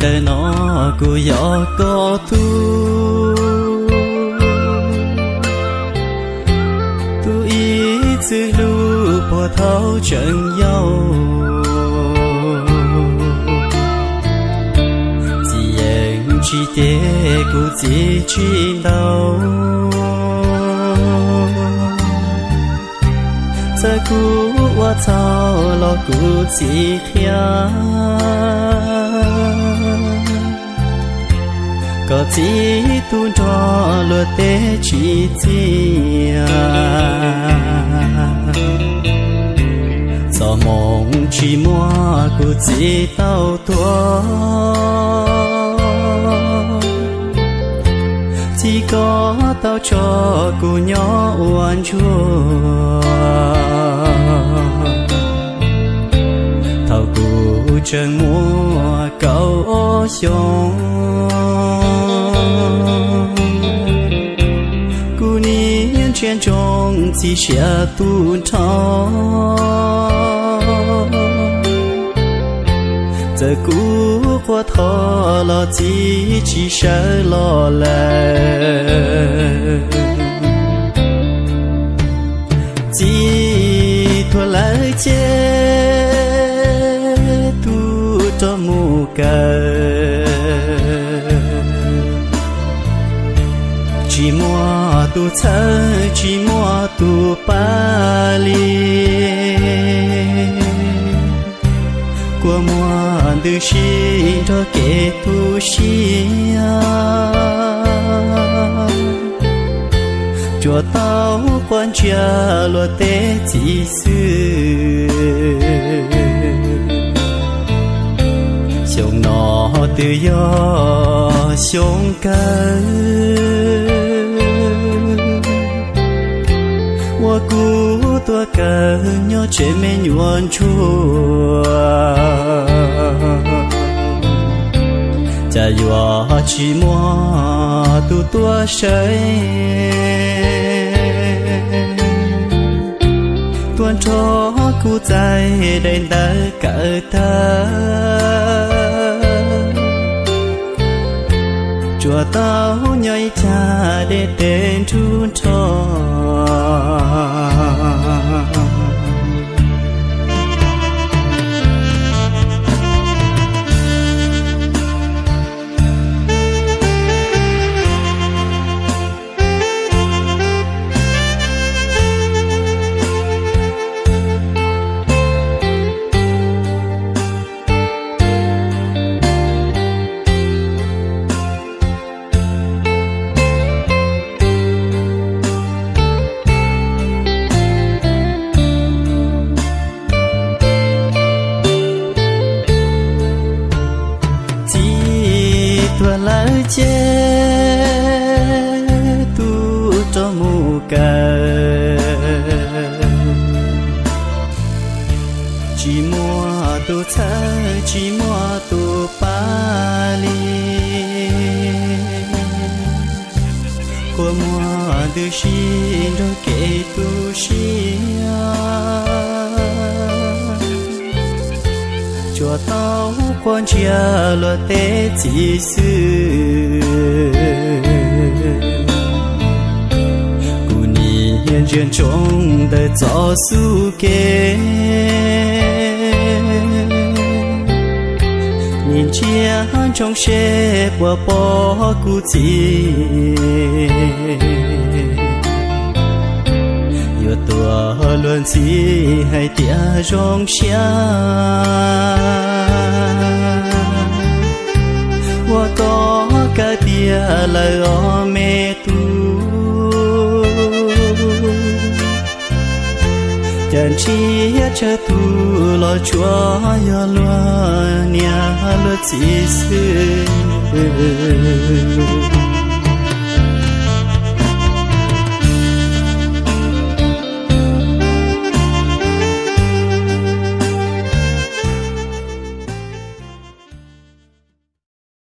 Ntawm no kuv yog koj tug, tug ib txwm hlub puag thaum tseem yau. Txim yeej tsis cev kuv txim tsis ntau, txawm kuv ua txhaum los kuv txim qhia. Koj txib tug nrog luag tej tsis txiaj, txoj hmoo tsis muaj kuv txib tau tuag. Txij koj tau tso kuv nyob ua ntsuag, thaum kuv tseem muaj kaum ob xyoos, kuv niaj ntsia ntsoov txhim siab tu nrho. Txawm kuv quaj thov los txiv tsis sawv los lawm, txiv tuag lawm ces tug rov mus kawm. Tsis muaj tus txhawb tsis muaj tus pab li, kua muag ntws si nrog kev tu siab. Tsuas tau quaj ntsia luag tej txiv xwb. Xyoo no twb yog xyoo kawg, uas kuv tuaj kawm nyob tsev me nyuam ntsuag. Cas yuav tsis muaj tus tuaj saib, tuaj nrog kuv txais daim ntawv kawm tag. Tsuas tau nyob ib cag deb tes nrub nrho. Txiv tuag lawm ces tub rov mus kawm. Tsis muaj tus txhawb tsis muaj tus pab li, kua muag ntws si nrog kev tu siab. Tsuas tau quaj ntsia luag tej txiv xwb. Kuv nim ntsia ntsoov ntawm txoj xub kev, nim ntsia ntsoov seb puas pom kuv txiv. Yuav tuaj luag ntxhi hais tias zoo siab, ua koj kawm tiav lawm os me tub. Cas ntshiab tsawg tus los tsuas yog luag niam luag txiv xwb.